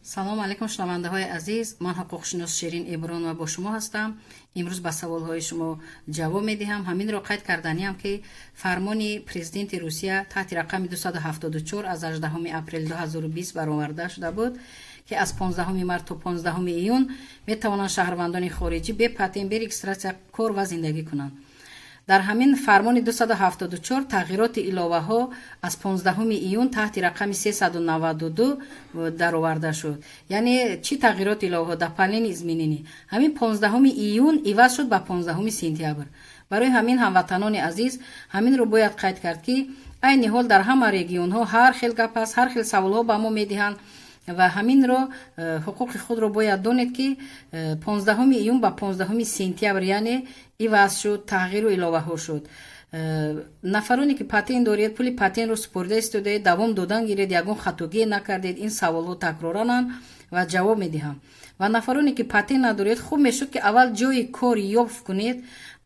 Салом алейкум, шунавандаҳои азиз. Ман ҳуқуқшинос Ширин Ибронова бо шумо ҳастам. Имрӯз ба саволҳои шумо ҷавоб медиҳам. Ҳаминро қайд карданиам, ки фармони президенти Русия таҳти рақами 274 аз 18 апрели 2020 бароварда шуда буд, ки аз 15 март то 15 июн метавонанд шаҳрвандони хориҷӣ бе патент, бе регистрация кор ва зиндагӣ кунанд. Дар ҳамин фармони 274 тағйироти иловаҳо аз 15 июн таҳти рақами 392 дароварда шуд. Яъне чӣ тағйироти иловаҳо? Дополнение, изменение. Ҳамин 15 июн иваз шуд ба 15 сентябр. Барои ҳамин, ҳамватанони азиз, ҳаминро бояд қайд кард, ки айни ҳол дар ҳама регионҳо ҳар хел гап аст, ҳар хел саволҳо ба мо медиҳанд ва ҳаминро ҳуқуқи худро бояд донед, ки 15 июн ба 15 сентябр, яъне иваз шуд, тағйиру иловаҳо шуд. Нафароне ки патент доред, пули патентро супорида истодаед, давом додан гиред, ягон хатогие накардед. Ин саволҳо такрорананд ва ҷавоб медиҳам. Ва нафароне ки патент надоред, хуб мешуд, ки аввал ҷои кор ёфт кунед.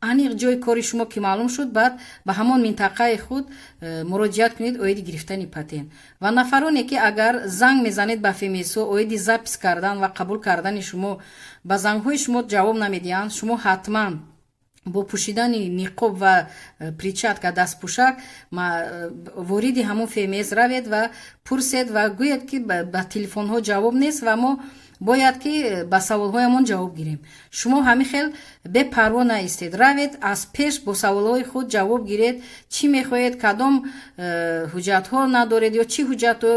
Аниқ ҷои кори шумо ки маълум шуд, баъд ба ҳамон минтақаи худ муроҷиат кунед оиди гирифтани патент. Ва нафароне ки агар занг мезанед ба ФМС оиди запись кардан ва қабул кардани шумо, ба зангҳои шумо ҷавоб намедиҳанд, шумо ҳатман бо пӯшидани ниқоб ва перчатка, дастпӯшак вориди ҳамон ФМС равед ва пурсед ва гӯед, ки ба телефонҳо ҷавоб нест ва мо бояд ки ба саволҳоямон ҷавоб гирем. Шумо ҳамин хел бепарво наистед, равед, аз пеш бо саволҳои худ ҷавоб гиред. Чӣ мехоҳед, кадом ҳуҷҷатҳо надоред ё чӣ ҳуҷҷатҳо,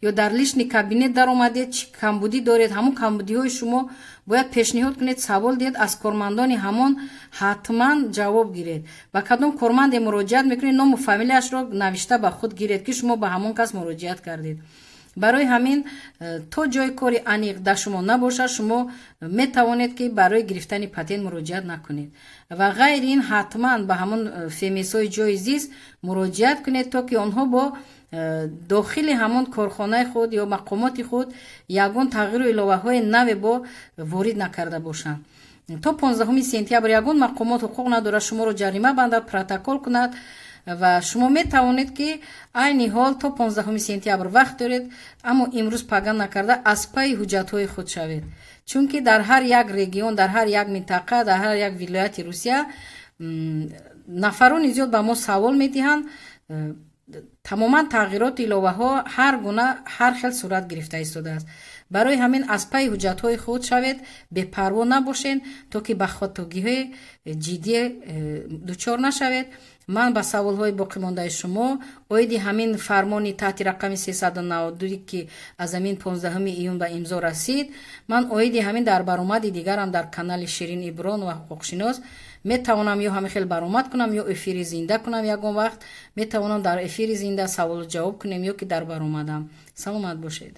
ё дар личный кабинет даромадед, чӣ камбудӣ доред, ҳамон камбудиҳои шумо бояд пешниҳод кунед, савол диҳед, аз кормандони ҳамон ҳатман ҷавоб гиред. Ба кадом корманде муроҷиат мекунед, ному фамилияшро навишта ба худ гиред, ки шумо ба ҳамон кас муроҷиат кардед. Барои ҳамин то ҷои кори аниқ дар шумо набошад, шумо метавонед, ки барои гирифтани патент муроҷиат накунед. Ва ғайри ин, ҳатман ба ҳамон ФМСҳои ҷои зист муроҷиат кунед, то ки онҳо бо дохили ҳамон корхонаи худ ё мақомоти худ ягон тағйиру иловаҳои наве бо ворид накарда бошанд. То 15 сентябр ягон мақомот ҳуқуқ надорад шуморо ҷарима бандад, протокол кунад. Ва шумо метавонед, ки айни ҳол то 15 сентябр вақт доред, аммо имрӯз пага накарда аз пайи ҳуҷҷатҳои худ шавед, чунки дар ҳар як регион, дар ҳар як минтақа, дар ҳар як вилояти Русия нафарони зиёд ба мо савол медиҳанд. Тамоман тағйироти иловаҳо ҳар гуна, ҳар хел сурат гирифта истодааст. Барои ҳамин аз пайи ҳуҷҷатҳои худ шавед, бепарво набошед, то ки ба хатогиҳои ҷиддие дучор нашавед. Ман ба саволҳои боқимондаи шумо оиди ҳамин фармони таҳти рақами 392, ки аз ҳамин 15 июн ба имзо расид, ман оиди ҳамин дар баромади дигарам дар канали Ширин Ибронова ҳуқуқшинос метавонам ё ҳамин хел баромад кунам, ё эфири зинда кунам. Ягон вақт метавонам дар эфири зинда саволу ҷавоб кунем ё ки дар баромадам. Саломат бошед.